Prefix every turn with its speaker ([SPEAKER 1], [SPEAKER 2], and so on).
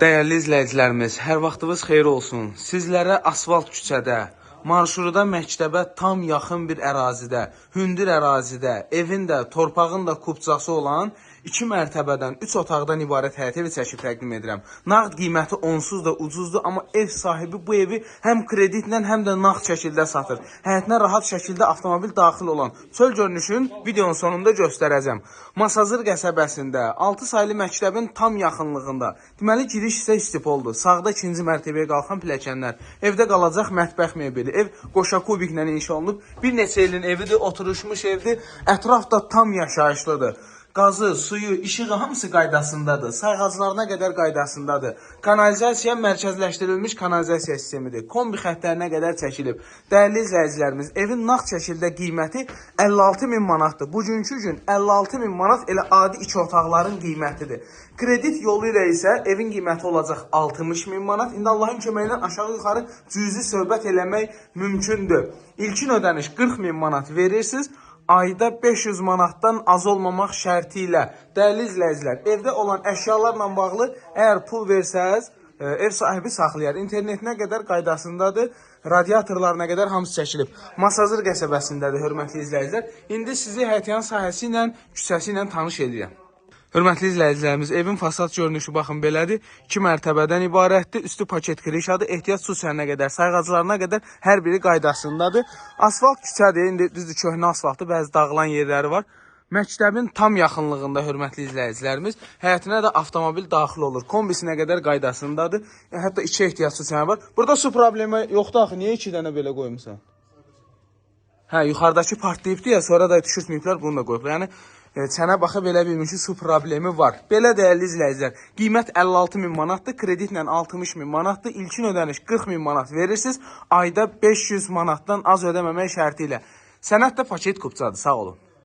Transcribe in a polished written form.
[SPEAKER 1] Dəyərli izləyicilərimiz, hər vaxtınız xeyir olsun. Sizlərə asfalt küçədə, marşruda məktəbə tam yaxın bir ərazidə, hündür ərazidə, evin də, torpağın da kupçası olan 2 mərtəbədən, 3 otaqdan ibarət həyət evi çəkib təqdim edirəm. Nağd qiyməti onsuz da ucuzdur, amma ev sahibi bu evi həm kreditlə, həm də nağd şəkildə satır. Həyətinə rahat şəkildə avtomobil daxil olan çöl görünüşün videonun sonunda göstərəcəm. Masazır qəsəbəsində, 6 saylı məktəbin tam yaxınlığında. Deməli giriş hissə istipoldur. Sağda ikinci mərtəbəyə qalxan pilləkənlər. Evdə qalacaq mətbəx mebeli. Ev qoşa kubiklə inşa olunub. Bir neçə ilin evidir, oturuşmuş evdir. Ətraf da tam yaşayışlıdır. Qazı, suyu, işığı hamısı qaydasındadır. Sayğaclarına qədər qaydasındadır. Kanalizasiya mərkəzləşdirilmiş kanalizasiya sistemidir. Kombi xəttlərinə qədər çəkilib. Dəyərli izləyicilərimiz, evin nağd şəkildə qiyməti 56 min manatdır. Bugünkü gün 56 min manat elə adi iki otaqların qiymətidir. Kredit yolu ilə isə evin qiyməti olacaq 60 min manat. İndi Allahın köməyi ilə aşağı-yuxarı cüzi söhbət eləmək mümkündür. İlkin ödəniş 40 min manat verirsiniz. Ayda 500 manatdan az olmamaq şərti ilə. Dəyərli izləyicilər, evdə olan əşyalarla bağlı əgər pul versəz, ev sahibi saxlayar. İnternetinə qədər qaydasındadır, radiatorlarına qədər hamısı çəkilib. Masazır qəsəbəsindədir, hörmətli izləyicilər. İndi sizi həyətyan sahəsi ilə, küçəsi ilə tanış edirəm. Hörmətli izləyicilərimiz, evin fasad görünüşü baxın belədir. 2 mərtəbədən ibarətdir. Üstü paket krişadır. Ehtiyat su çəninə qədər, sayğaclarına qədər hər biri qaydasındadır. Asfalt küçədir. İndi düzdür köhnə asfaltdır. Bəzi dağılan yerləri var. Məktəbin tam yaxınlığında hörmətli izləyicilərimiz, həyətinə də avtomobil daxil olur. Kombisinə qədər qaydasındadır. Hətta iki ehtiyat su çəni var. Burada su problemi yoxdur axı. Niyə iki dənə belə qoymusan? Hə, yuxarıdakı partlayıbdı ya, sonra da düşürtməyiblər, bunu da qoyublar. Yəni çənə baxa belə bilmiş ki, su problemi var. Belə dəyərli izləyicilər, qiymət 56 min manatdır, kreditlə 60 min manatdır. İlkin ödəniş 40 min manat verirsiniz, ayda 500 manatdan az ödəməmək şərti ilə. Sənəd də paket kupçadır, sağ olun.